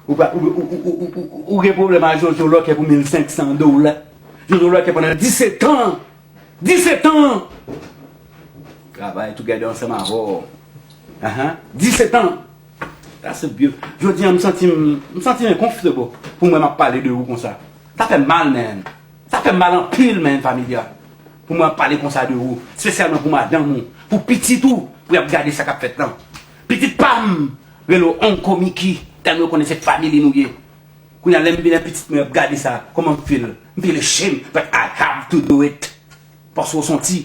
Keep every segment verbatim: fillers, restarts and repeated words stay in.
Ou pa, ou, ou, ou, ou, ou, ou gen pwoblèm ak Jojo Lòkè pou mil senk san dola. Jojo Lòkè pandan disèt an. Disèt an! Travay together ansanm avè w. Ahan. Disèt an! That's a beautiful. Jodi a, m santi m, m santi m comfortable pou mwen m ap pale de ou konsa. Sa fè m mal, man. Sa fè m mal anpil, man, Familia. Pou mwen ap pale konsa de ou. Espesyalman pou madanm ou. Pou pitit ou. Pou y ap gade sa k ap fèt lan. Pitit pa m rele w Oncle Mickey. Tèlman yo konnen se family nou ye. Kounye a, lè m vin pitit mwen ap gade sa, kòman m feel? M feel ashamed, but I have to do it. Paske w se yon ti,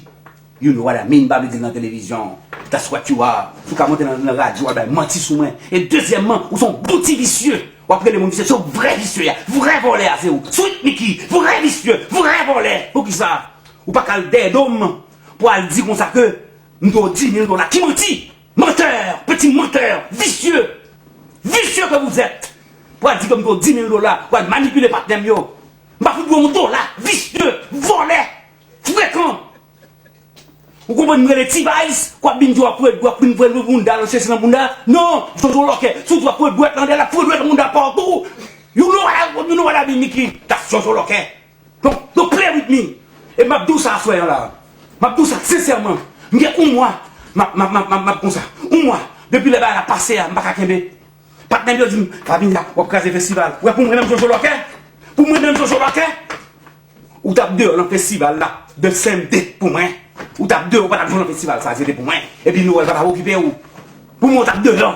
you know what I mean, m pa vle di l nan televizyon. That's what you are. Si w ka monte nan, nan radyo, w al bay manti sou mwen. E dezyèmman, ou se yon bon ti visye. W ap rele moun visye, se yon vrè visye a. Vrè vòlè a, se ou. Sweet Mickey, vrè visye, vrè vòlè. Poukisa? Ou pa ka al dèyè do m pou al di konsa ke m dwe w dis mil dola. Ki manti? Menteur, petit menteur, vicieux, vicieux que vous êtes. Pou al di ke m dwe w dis mil dola, pou al manipile patnè m yo. M pa fout dwe w yon dola, visye, vòlè, frekan. Ou konprann m rele T-Vice, w ap vin di w ap foure, w ap vin foure bounda, lanse nan bounda. Non, Jojo Lòkè, si w di w ap foure dwèt lan dèyè, l ap foure dwèt lan bounda patou. You know what I, you know what I mean, Mickey? That's Jojo Lòkè. Don't, don't play with me. E m ap di w sa aswè an la. M ap di w sa sensèman. M gen yon mwa. M ap, m ap, m ap, m ap, m ap konsa. Yon mwa. Depi lè bagay la pase a, m pa ka kenbe. Patnè m yo di m, Fabinda, w ap kraze festival. Ou wè pou mwen menm Jojo Lòkè? Pou mwen menm Jojo Lòkè? Ou t ap deyò nan festival la. The same day pou mwen. Ou t ap deyò, ou pa t ap jwe nan festival sa, se te pou mwen. Epi Noël pa t ap okipe w. Pou mwen, ou t ap deyò.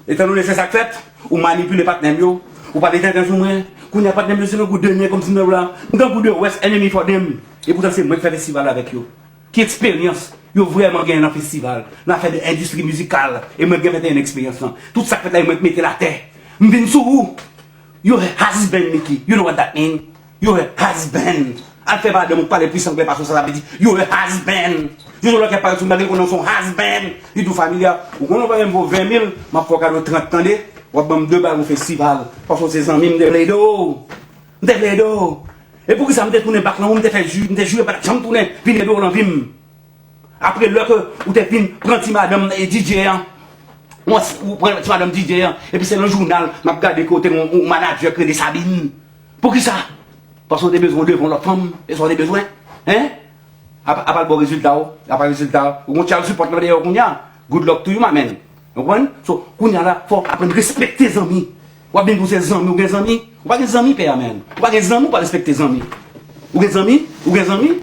Etandone se sa k fèt, ou manipile patnè m yo, ou pale tenten sou mwen. Kounye a patnè m yo se grangou de nen kòmsi m te la. M grangou de worst enemy for them. E poutan se mwen k fè festival avèk yo. Ki eksperyans yo vrèman genyen nan festival, nan afè de endistri mizikal, e mwen gen venteyen eksperyans lan. Tout sa k fèt la, e mwen k mete l atè. M vin sou ou. You're a husband, Mickey. You know what that mean? You're a husband. Al fè madanm ou pale plis anglè pase w, sa sa vle di, you're a husband. Jojo Lòkè parèt sou m, bagay konnen w se yon husband. Li di w Familia, ou konnen w pa menm vo ven mil, m ap fè w kado trant tande. W ap ban m de bal yon festival. Paske w se zanmi m, m te vle ede w. M te vle ede w. E poukisa m te tounen bak lan ou, m te fè ju, m te jire m pa t ap janm tounen vin ede w nan vi m? Apre lè ke ou te fin pran ti madanm e D J an, ou, ou pran ti madanm D J an, epi se nan jounal m ap gade ke w te gen yon, yon manadjè k rele Sabine. Poukisa? Paske w te bezwen w devan yon lòt fanm, e sa w te bezwen? Hein? Apa, apa l ba w rezilta w, apa rezilta w, ou gon child support nan dèyè w kounye a. Good luck to you, my man. Ou konprann? So, kounye a la, fò w aprann respekte zanmi. W ap vin pou se zanmi, ou gen zanmi? Ou pa gen zanmi, pè a, man. Ou pa gen zanmi, ou pa respekte zanmi. Ou gen zanmi? Ou gen zanmi?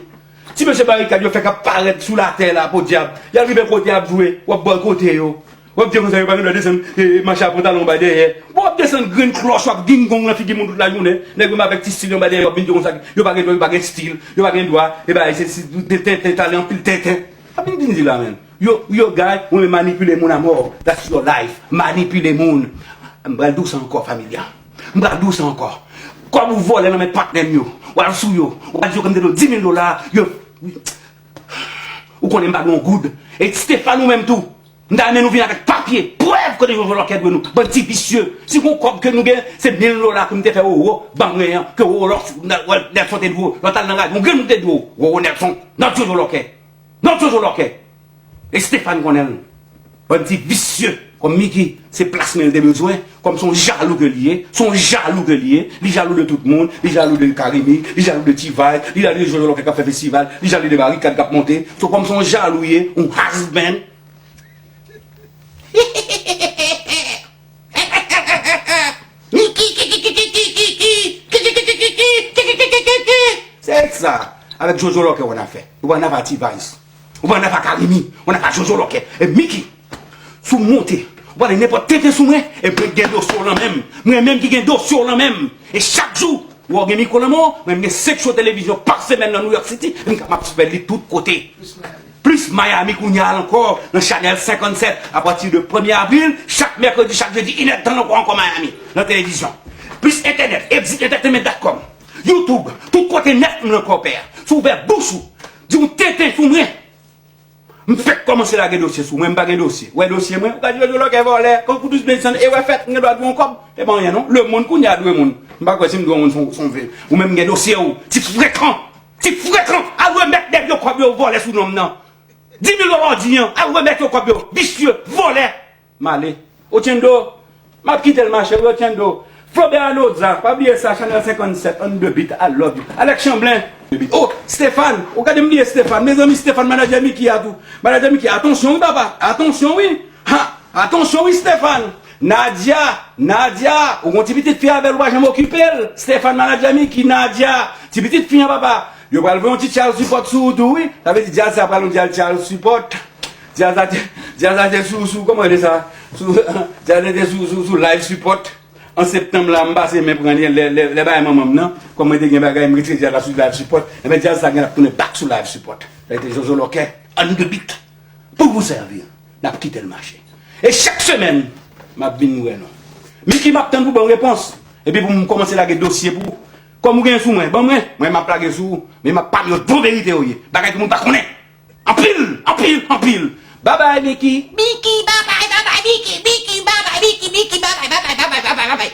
Ti mesye Barikad yo fèk ap parèt sou latè la, podyab. Y al rive kote y ap jwe, w ap bòykote yo. W ap di konsa yo pa gen dwa desann, e, mache a pantalon ba dèyè. Bon, w ap desann grenn klòch, w ap gingong nan figi moun tout lajounen. Nèg yo avèk ti stil yo ba dèyè, w ap vin di konsa, yo pa gen dwa, yo pa gen stil, yo pa gen dwa. E bagay, se, se, tenten, tenten, talen anpil tenten. W ap vin di la, man. Yo, yo, guy, ou renmen manipile moun amò. That's your life. Manipile moun. M pral di w sa ankò, Familia. M pral di w sa ankò. Kòb ou vòlè nan men patnè m yo. W al sou yo. W al di yo ke m te dwe w dis mil dola. Yo, ou konnen m pa dwe w yon goud. E Stéphane ou menm tou. M ta renmen nou vin avèk papye, prèv kote Jojo Lòkè dwe nou. Bann ti visye. Si gon kòb ke nou gen, se mil dola ke m te fè Roro ban mwen an, ke Roro Lòk, Nelson te dwe w. Lòt al nan radyo, yon grenn moun te dwe w. Roro Nelson, not Jojo Lòkè. Not Jojo Lòkè. E Stéphane konnen l. Bann ti visye. Kòm Mickey, se plas mwen l te bezwen. Kòm se yon jalou ke li ye. Se yon jalou ke li ye. Li jalou de tout moun. Li jalou de Carimi. Li jalou de T-Vice. Li jalou de Jojo Lòkè k ap fè festival. Li jalou de Barikad k ap monte. So, kòm se yon jalou ye, yon husband. Se sa. Avèk Jojo Lòkè, w ann afè. Ou pa ann afè a T-Vice. Ou pa ann afè a Carimi. Ou ann afè a Jojo Lòkè. E Mickey, si w monte, ou pale nenpòt tenten sou mwen, e mwen gen dosye w lan men m. Mwen menm ki gen dosye w lan men m. E chak jou, w gen mikwo lan men w, mwen gen senk show televizyon pa semèn nan New York City, e m ka, m ap fè li tout kote. Plis Miami kounye a ankò, nan Chanèl senkannsèt, apati de premye avril, chak mèkredi, chak jedi, inèdtan ankò, ankò Miami, nan televizyon. Plis entènèt, exit entertainment dot com, YouTube, tout kote nèt m nan kò pè a. Si w ouvè bouch ou, di yon tenten sou mwen. M fèk kòmanse lage dosye sou mwen, m pa gen dosye. Ou wè dosye mwen, ou ka di Jojo Lòkè vòlè, kankou Douz Benson, e wè fèt, m gen dwa dwe yon kòb. E pa anyen non, lemonn kounye a dwe moun. M pa kwè si m dwe moun se yon, se yon ve. Ou menm gen dosye ou, ti frekan, ti frekan, al remèt nèg yo kòb yo vòlè sou non m nan. Dis mil dola w di an, al remèt yo kòb yo, visye, vòlè. M ale. Ochendo, M ap kite l mache, Rotchendo. Flaubert Anoza, pa bliye sa, Chanel senkannsèt, on the beat, I love you. Alex Chamblin, oh, Stéphane, ou gade m bliye Stéphane. Mezanmi, Stéphane, manadjè Mickey a tou. Manadjè Mickey, atansyon wi, papa, atansyon wi. Ha, atansyon wi, Stéphane. Nadia, Nadia, ou gon ti pitit fi avè l, ou pa janm okipe l. Stéphane, manadjè Mickey, Nadia, ti pitit fi an, papa. Yo pral voye yon ti child support sou ou tou wi. Sa vle di djaz sa pral yon djaz child support. Djaz la te, djaz la te sou, sou, kòman rele sa? Sou, djaz la te sou, sou, sou life support. An septanm la, m pase men pran li, lè, lè, lè bagay manman m nan, kòm mwen te gen bagay, m retire djaz la sou life support. Enben, djaz sa gen ap tounen back sou life support. Sa te Jojo Lòkè, on the beat. Pou vous servir, n ap kite l mache. E chak semèn, m ap vin wè nou. Mickey, m ap tann pou ban m repons. Epi pou m kòmanse lage dosye pou ou. Kòm ou gen sou mwen, ban mwen, mwen m ap lage sou ou. Men m ap pale yo tou verite yo ye. Bagay ke moun pa konnen. Anpil, anpil, anpil. Babay, Mickey. Mickey, babay, babay, Mickey, Mickey, babay, Mickey, Mickey, babay, babay, babay, babay, babay.